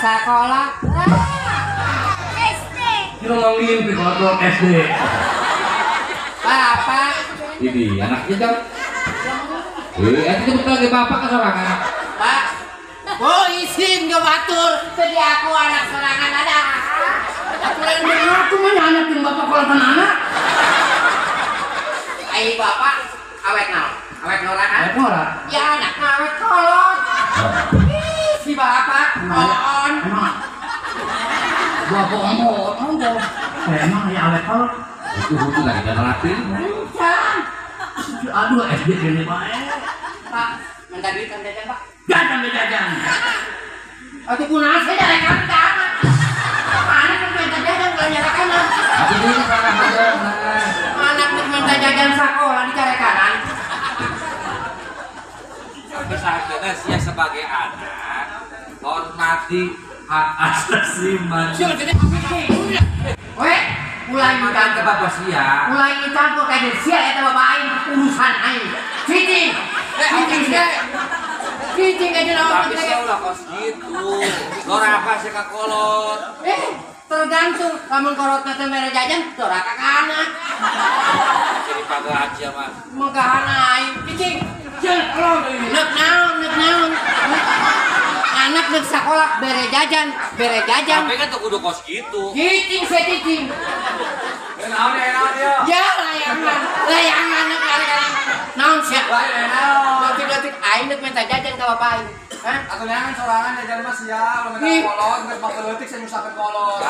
Sekolah. SD. Kita ngomongin kolot SD. Bapak. Ini anaknya kan. Itu betul lagi bapak kesorangan. Pak. Oh izin ke batur. Jadi aku anak sorangan ada. Aturan bener tuh mah anak yang bapak kolotan anak. Ai bapak awet naon? Awet norak kan? Awet norak. Ya anak awet kolot. Ih, si bapak on. Bapak omong. Emang ya awet kolot. Itu hutu lagi dan rapi. Aduh SD kene bae. Pak, minta duit kan jajan, Pak. Jajan jajan. Atuh kunaon sih jarekan ka anak. Anak minta jajan ulah nyarakan. Atuh duit parah aja. Anak minta jajan sakola dicarekanan. Kesaksiannya sia sebagai anak hormati hak asasi manusia. Weh, mulai makan ke bapak sia. Mulai dicampur kayak sia eta bapak aing urusan aing. Cicing. Cicing sia. Cicing aja naon. Tapi sia ulah kos gitu. Doraka sia ka kolot. Tergantung lamun kolotna teh mere jajan doraka ka anak. Jadi pagahan sia mah. Megahan aing. Cicing. Nek naon, nek naon. Anak nek sakola bere jajan, bere jajan. Tapi kan tuh kudu kos gitu. Cicing saya cicing. Naon ya, naon ya. Ya layangan, layangan nek kali-kali. Naon sia? Layangan. Detik-detik aing nek minta jajan ka bapak aing. Hah? Atuh neangan sorangan jajan mah sia, ulah minta kolot, geus bapak leutik sia nyusahkeun kolot.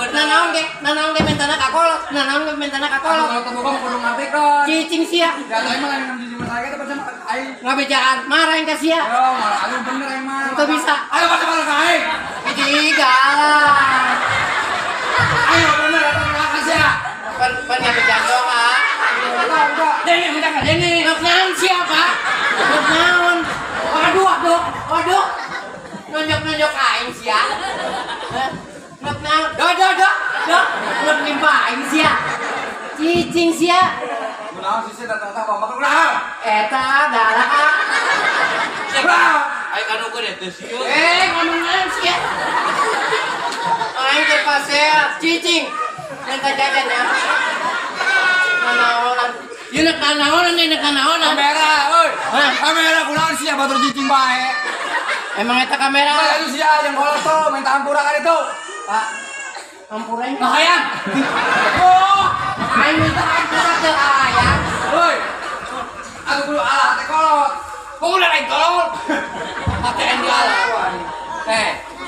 Nah naon ge, nah naon ge mintana ka kolot, nah naon ge mintana ka kolot. Kalau teu boga kudu ngartikeun. Cicing sia. Ya aing mah lain jiji mah saya teh sama aing. Ngabejaan, marah ka sia. Yo, marah aing bener aing mah. Teu bisa. Ayo pada ka aing. Hiji galak. Ayo bener eta ka sia. Pan ngabejaan doang. Udah, Deni minta ka Deni. Nek naon sia, Pak? Nek naon? Waduh, waduh, waduh. Nonjok-nonjok aing sia. Nek naon? Do do do. Do. Nek nimpa aing sia. Cicing sia. Kunaon sih datang-datang bapak kunaon? Eta galak ah. Siapa? Aing kanukeun eta sia. Ngomong naon sia? Aing teh pasea cicing. Minta jajan ya. Nanaonan. Ieu nek nanaonan, ieu nek nanaonan. Kamera, euy. Kamera kunaon sia batur cicing bae. Emang eta kamera? Nah, itu sia yang kolot tuh minta ampura kan itu. Pak, ampura ini. Hayang. Oh, aing minta ampura teu hayang. Euy. Aku kudu alah teh kolot. Kudu lain kolot. ATM dialah.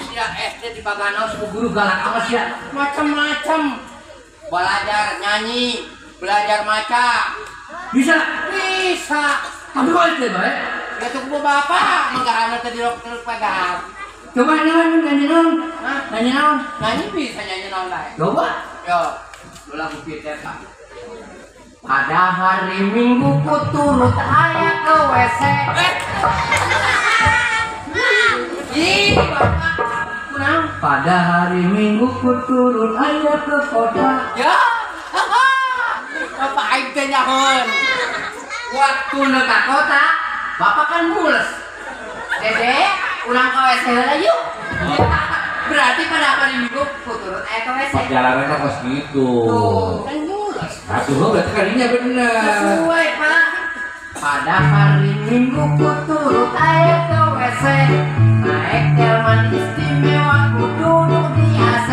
Sia SD di Pagano guru galak amat sia. Macam-macam. Belajar nyanyi, belajar maca. Bisa? Bisa. Tapi kok itu bae? Ya tuh bapak, menggahan teh dirok terus pagahan. Coba naon nyanyi naon? Hah? Nyanyi naon? Nyanyi bisa nyanyi naon bae. Coba. Yo, lagu kita Pak. Pada hari Minggu ku turut ayah ke WC. Ih, bapak. Kunaon? Pada hari Minggu ku turut ayah ke kota. Ya. Bapak aing teh nyahoan. Waktu nu ka kota, bapak kan mules. Dede, ulang ke WC heula yuk. Berarti pada hari Minggu ku turut ayah ke WC. Perjalanannya kos gitu. Tuh, kan mules. Atuh berarti kalinya bener. Sesuai, Pak. Pada hari Minggu ku turut ayah ke WC. Naik delman istimewa ku duduk di AC.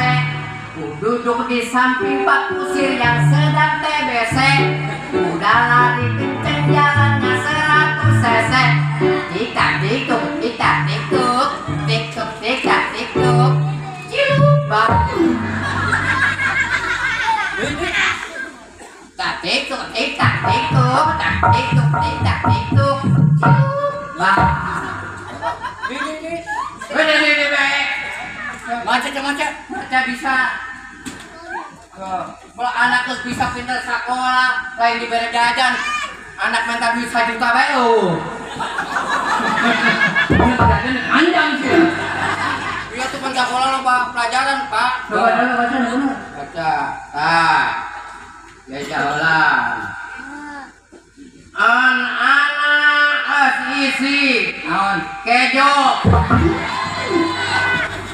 Ku duduk di samping Pak Kusir yang sedang TBC. Udah lari kenceng jalannya 100 cc. Tik tak tik tuk, tik tak tik tuk, tik tuk tik tak tik tuk. Cilup bang. Tak tik tuk, tik tak tik tuk, tak tik tuk, tik tak tik tuk. Cilup bang. Maca, maca bisa. Kalau anak tuh bisa pintar sekolah, lain diberi jajan. Anak minta duit 1 juta bae oh. Jajan panjang sih. Iya tuh kan sekolah lo Pak, pelajaran Pak. Coba baca dulu. Baca. Nah. Ya jalan. An anak isi. Naon? Kejo.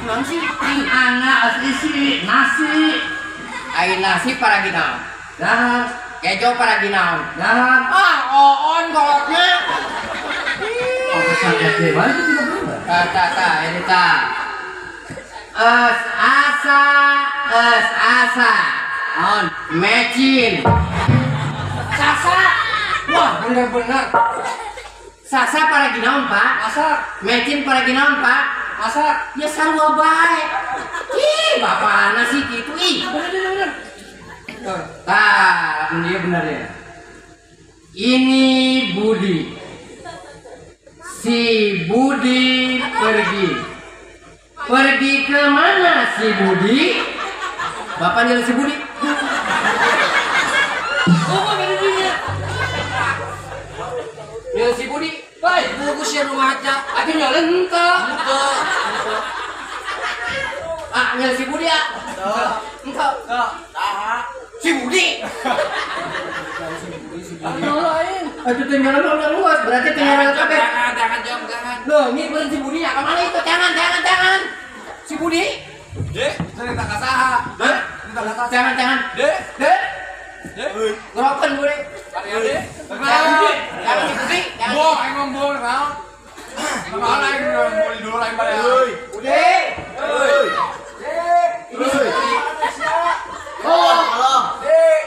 Naon sih? Anak isi nasi. Ai nasi paragi naon? Dahar. Kejo paragi naon? Dahar. Ah, oon kolotnya. Oh, kesan SD bae itu tidak berubah. Tah, ini tah. Es asa, es asa. Naon? Mecin. Sasa. Wah, bener-bener. Sasa paragi naon, Pak? Masak. Mecin paragi naon, Pak? Masak. Ya sarua bae. Ih, bapana sih gitu ih. Bener. Tah, dia bener ya. Ini Budi. Si Budi pergi. Pergi ke mana si Budi? Bapak nyari si Budi. Oh, berdirinya. Nyari si Budi. Baik, bungkus ya rumah aja. Aduh nyari ente. Ah, nyari si Budi ya. Ente. Si Budi. Aduh lain. Aduh tinggalan udah luas, berarti tinggalan kabeh. Jangan, jangan. Loh, ini berarti si Budi ya. Kemana itu? Jangan, jangan, jangan. Si Budi. Dek, cerita ka saha? Dek, jangan, jangan. Dek, dek. Dek. Ngeroken Budi. Karya dek. Jangan si Budi. Boh, aing ngomong naon? Naon aing ngomong dulu aing balik. Budi. Dek. Ini si Budi. Oh, Dek.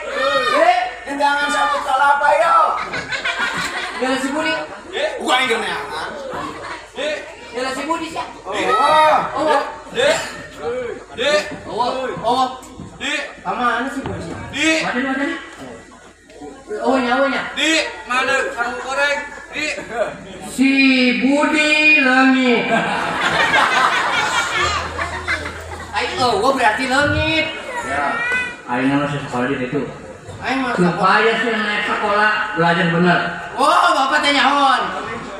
Dek, jangan sabut kalapa yo. Jalan si Budi. Dek, gua aing neangan. Dek, jalan si Budi sia. Oh. Dek. Dek. Oh, oh. Dek. Kamana si Budi? Di. Wajan. Oh, nya. Di, mana sarung goreng? Di. Si Budi leungit. Ayo, oh, berarti leungit. Ya. Aing masih sekolah di situ. Aing mah supaya sih naik sekolah belajar bener. Oh, bapak teh nyahoan.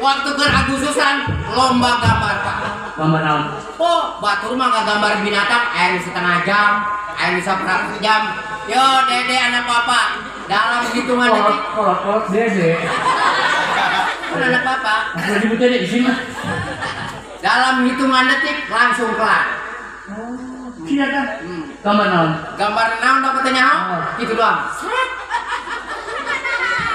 Waktu keur Agustusan lomba gambar, Pak. Lomba naon? Oh, batur mah ngagambar binatang aing setengah jam, aing seperempat jam. Yo, Dede anak bapak. Dalam hitungan detik. Kolot Dede. Kan anak bapak. Aku disebut Dede di sini. Dalam hitungan detik langsung kelar. Oh, tidak kan? Gambar naon? Gambar naon bapak tanya? Gitu doang. Seret.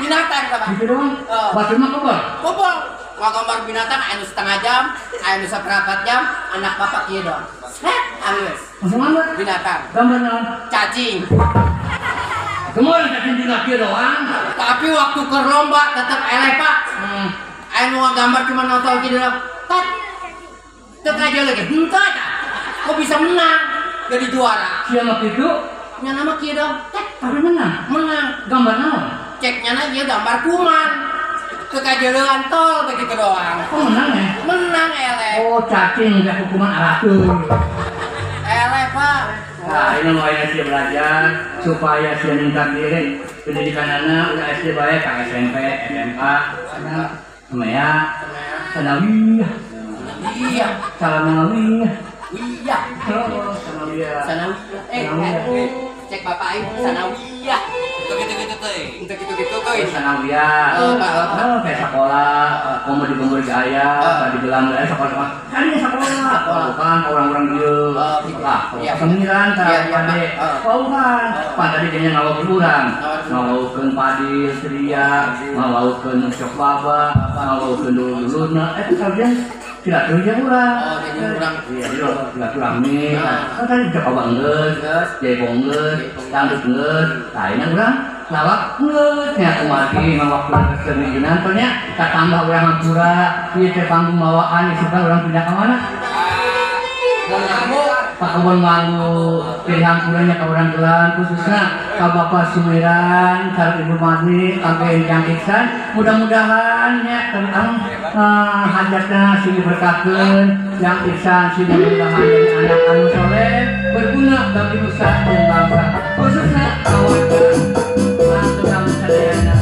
Binatang bapak. Gitu doang. Batur mah kobol. Kobol. Wah gambar binatang anu setengah jam, anu seperempat jam, anak bapak kieu doang. Seret, anggeus. Langsung gambar. Binatang. Gambar naon? Cacing. Semua cacing juga kieu doang. Tapi waktu ke lomba tetap eleh, Pak. Anu gambar cuma nonton kieu doang. Tat. Teu aja lagi. Henteu tah. Kok bisa menang? Jadi juara. Siapa itu? Nya nama kieu doang. Tet, tapi menang. Menang. Gambar naon? Ceknya na ieu gambar kuman. Kekajaran tol begitu doang. Kok menang ya? Menang eleh. Oh, cacing udah hukuman alatur. Eleh, Pak. Nah, ini mulai sih belajar supaya sih meningkat diri pendidikan anak udah SD baik ke SMP, SMA, semaya, sanawiyah. Iya, sanawiyah. Iya. Oh, sanawiyah. Sanawiyah. Cek bapak aing sanawiyah. Gitu-gitu teh. Untuk gitu-gitu tuh. Sanawiyah. Oh, Pak. Oh, kayak sekolah, komo di gaya, tadi gelang gaya sekolah. Kan ini sekolah. Bukan orang-orang dia. Lah, semiran cara pade. Bukan. Pan tadi kayaknya ngawau urang. Ngawaukeun padi seria, ngawaukeun cok baba, ngawaukeun dulur-dulurna. Kalian tidak kerja urang. Oh, jadi urang. Iya, jadi silaturahmi. Kan tadi cok baba geus, jaipong geus, dangdut geus, lainnya urang lawak geus nya kumaha mah waktu kesenian nya katambah urang hampura ieu teh panggung bawaan isukan urang pindah ka mana? Pak Kebon Mangu pilih hampuranya ka urang gelang khususna ka Bapak Sumiran sareng Ibu Marni sampai Kang Iksan mudah-mudahan nya tentang hajatna sing diberkahkeun Yang Iksan sing mudah-mudahan jadi anak anu soleh berguna bagi nusa dan bangsa khususna ka warga. Sadayana.